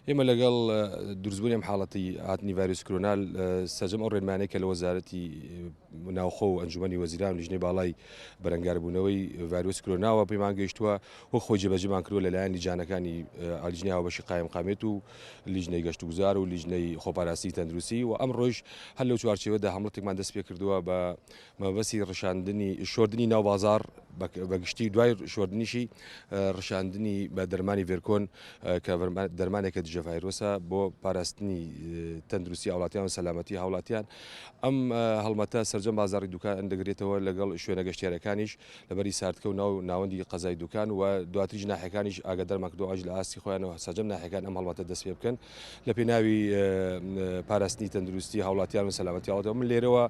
ئێمە لەگەڵ دروستبوونی ئەم حاڵەتی هاتنی ڤایرۆسی کرۆنا سەرجەم ئەو ڕێنمایانەی کە لە وەزارەتی ناوخۆ و ئەنجومەنی وەزیران و لیژنەی باڵای بەرەنگاربوونەوەی ڤایرۆسی کرۆناوە پێمان گەیشتووە وەک خۆی جێبەجێمان کردووە لەلایەن لیجانەکانی لیژنەی هاوبەشی قایمقامیەت و لیژنەی گەشتوگوزار و لیژنەی خۆپاراستنی تەندروستی و ئەمڕۆیش هەر لەو چوارچێوەدا هەمڵەتێکمان دەست پێکردووە بە مەبەستی ڕشاندنی شۆردنی ناو بازاڕ بە گشتی دوای شۆردنیشی ڕشاندنی بە دەرمانی ڤێرکۆن کە دەرمانێکە دژە ڤایرۆسە بۆ پاراستنی تەندروستی هاوڵاتیان و سەلامەتی هاوڵاتیان ئەم هەڵمەتە سەرجەم بازاڕی دوکان دەگرێتەوە لەگەڵ شوێنە گەشتیارەکانیش لەبەری سارتکە و ناو ناوەندی قەزای دوکان و دواتریش ناحیەکانیش ئاگادارمان کردەوە ئەویش لە ئاستی خۆیانەوە سەرجەم ناحیەکان ئەم هەڵمەتە دەست پێ بکەن لە پێناوی پاراستنی تەندروستی هاوڵاتیان و سەلامەتی هاوڵاتیان من لێرەوە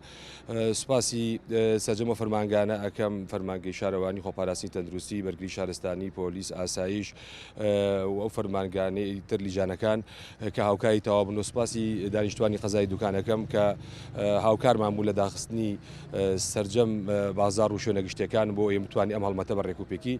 سوپاسی سەرجەم ئەو فەرمانگانە ئەکەم فەرمانگەی شارەوانی خۆپاراستنی تەندروستی بەرگری شارستانی پۆلیس ئاسایش و ئەو فەرمانگانەی تر لیژانەکان کە هاوکاری تەواو بوون و سوپاسی دانیشتوانی قەزای دوکان ئەکەم کە هاوکارمان بوو لە داخستنی سەرجەم بازاڕ و شوێنە گشتیەکان بۆ ئەوەی بتوانین ئەم هەڵمەتە بە ڕێکوپێکی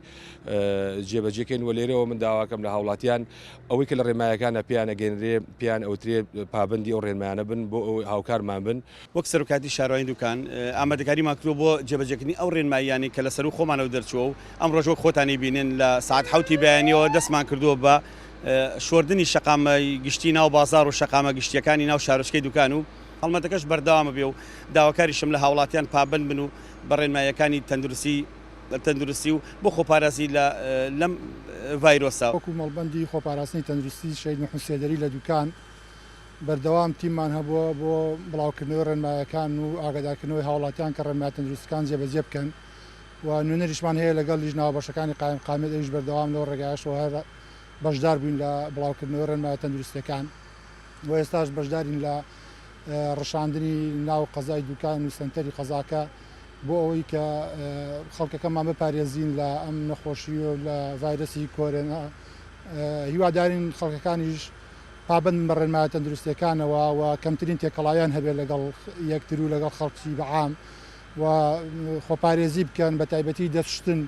جێبەجێکەین و لێرەوە من داواکەم لە هاوڵاتیان ئەوەی کە لە ڕێنمایەکانە پێیان ئەگەنرێ پێیان ئەوترێ پابەندی ئەو ڕێنمایانە بن بۆ ئەوەی هاوکارمان بن. وەک سەرۆکایەتی شارەوانی دوکان ئامادەکاریمان کردووە بۆ جێبەجێکردنی ئەو ڕێنماییانەی کە لە سەروو خۆمانەوە دەرچووە و ئەمڕۆش وەک خۆتان ئەیبینن لە سەعات حەوتی بەیانیەوە دەستمان کردووە بە شۆردنی شەقامەی گشتی ناو بازاڕ و شەقامە گشتییەکانی ناو شارۆچکەی دوکان و هەڵمەتەکەش بەردەوام ئەبێ و داواکاریشم لە هاوڵاتیان پابەند بن و بە ڕێنماییەکانی تەندروستی تەندروستی و بۆ خۆپارازی لە لەم ڤایرۆسە. وەکو مەڵبەندی خۆپاراستنی تەندروستی شەهید محمود سێدەری لە دوکان بەردەوام تیممان هەبووە بۆ بڵاوکردنەوەی ڕێنمایەکان و ئاگادارکردنەوەی هاوڵاتیان کە ڕێنمایە تەندروستەکان جێبەجێ بکەن و نوێنەریشمان هەیە لەگەڵ لیژنە هاوبەشەکانی قایمقامیەت ئەویش بەردەوام لەو ڕێگایەشەوە هەر بەشدار بووین لە بڵاوکردنەوەی ڕێنمایە تەندروستیەکان و ئێستاش بەشدارین لە ڕشاندنی ناو قەزای دوکان و سەنتەری قەزاکە بۆ ئەوەی کە خەڵکەکەمان بپارێزین لە ئەم نەخۆشی و لە ڤایرەسی کۆرۆنا هیوادارین خەڵکەکانیش پابەند بن بە ڕێنمایە تەندروستیەکانەوە و کەمترین تێکەڵاویان هەبێت لەگەڵ یەکتر و لەگەڵ خەڵکی بەعام و خۆپارێزی بکەن بە تایبەتی دەست شتن.